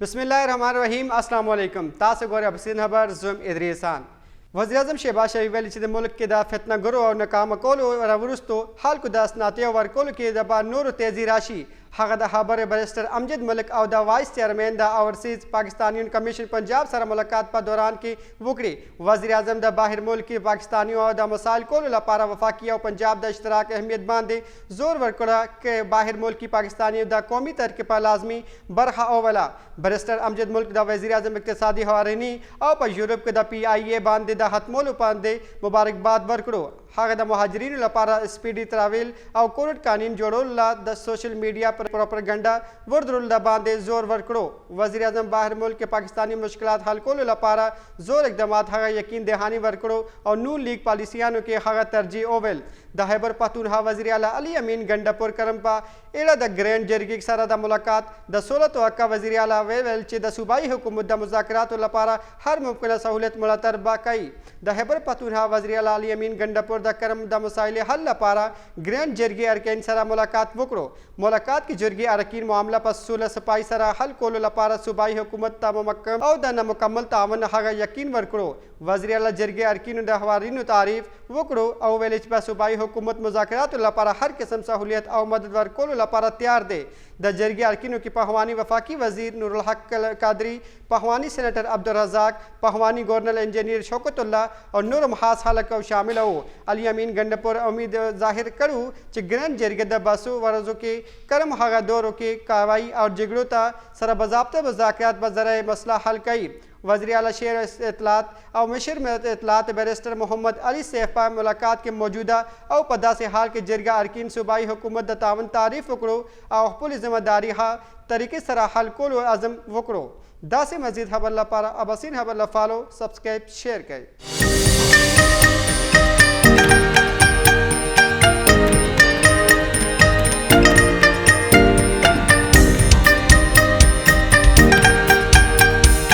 بسم الله الرحمن الرحیم. السلام علیکم. تاسو ګورئ ابسین خبر، زم ادریسان. وزیراعظم شهباز شریف ویلي چې د ملک کې د فتنهګرو او ناکامه کولو راوروستو خلکو د اسناتیو ورکولو کې د به نورو تیزي راشي. هغه د خبرې بیرسټر امجد ملک او د وایس چیئرمین د اوورسیز پاکستانیون کمیشن پنجاب سره ملاقات په دوران کې وکړي. وزیراعظم د باهر ملک کې پاکستانیو او د مسایل کولو لپاره وفاقي او پنجاب د اشتراک اهمیت باندې زور ورکړه کې باهر ملک پاکستانیو د قومي ترقۍ په لازمي برخه اوله. بیرسټر امجد ملک د وزیراعظم اقتصادي حوارني او په یورپ کې د پی آی ای باندې د ختمولو باندې مبارکباد ورکړو. هغه د مهاجرینو لپاره سپیډي تراویل او کورټ قانون جوړولو له د سوشل میډیا پر پروپاګنډا وردرولو د باندې زور ورکړو. وزیراعظم باهر ملک کې پاکستاني مشکلات حل کولو لپاره زور اقدامات هغه یقین دهانی ورکړو او نون لیګ پالیسیانو کې هغه ترجیح وویل. د خیبر پښتونخوا وزیر اعلی علي امین ګنډپور کرم په اړه د ګرینډ جرګې سره د ملاقات د سوله توقع وزیر اعلی وویل چې د صوبایي حکومت د مذاکراتو لپاره هر ممکنه سهولت ملاتړ به کوي. د خیبر پښتونخوا وزیر اعلی علي امین ګنډپور د کرم د مسایل حل لپاره ګرینډ جرګې ارکین سره ملاقات وکړو. ملاقات کې جرګې ارکین معامله په سوله صفای سره حل کولو لپاره صوبایي حکومت ته ممکن او د نامکمل تعاون هغه یقین ورکړو. وزیر اعلی جرګې ارکینو د حوارینو تعریف وکړو او ویل چې په صوبایي حکومت مذاکراتو لپاره هر قسم سهولیت او مدد ورکولو لپاره تیار دی. د جرګې ارکینو کې پخوانی وفاقي وزیر نورالحق قادري، پخوانی سېنیټر عبدالرزاق، پخوانی گورنر انجینیر شوکت الله او نور خاص خلک او شامل وو. علي امین ګنډپور امید ظاهر کړو چې ګرند جرګه د بسو ورځو کې کرم هغه دورو کې کاروایی او جګړو ته سره باضابطه مذاکرات په ذریعه مسله حل کړي. وزیر اعلی شیر اطلاعات او مشر اطلاعات بیرسټر محمد علي سیف په ملاقات کې موجوده او په داسې حال کې جرګه ارکین صوبایي حکومت د تعاون تعریف وکړو او خپل ذمہ داری طریقې سره حل کولو عزم وکړو. داسې مزید خبر لپاره اباسین خبر له follow، subscribe، share کړئ.